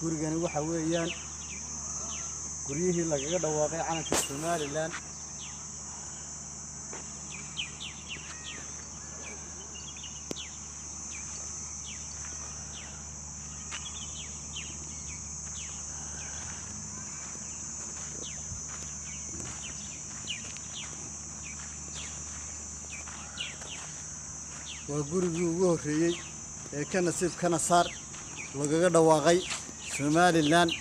Gurigani waxa weeyaan guryihii lagaga dhawaaqay calanka Somaliland. Waa gurigii ugu horreeyey ee ka nasiib kana saar lagaga dhawaaqay Somaliland.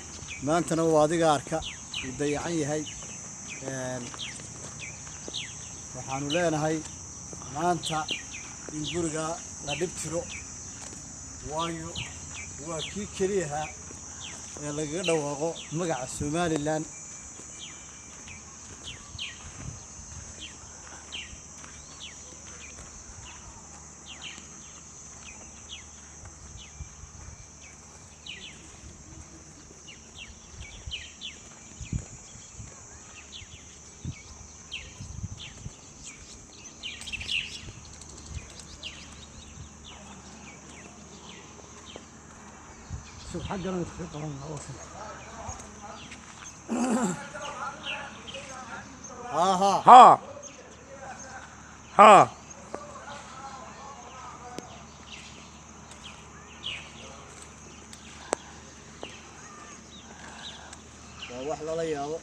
Maantana waa adiga arka, uu dayacan yahay. Waxaanu leenahay maanta in gurigaa la dhib tiro, waayo waa kii keliyaha ee lagaga dhawaaqo magaca Somaliland. شوف حقنا نتفق. Haa haa. Haa haa. Waa wax lala yaabo.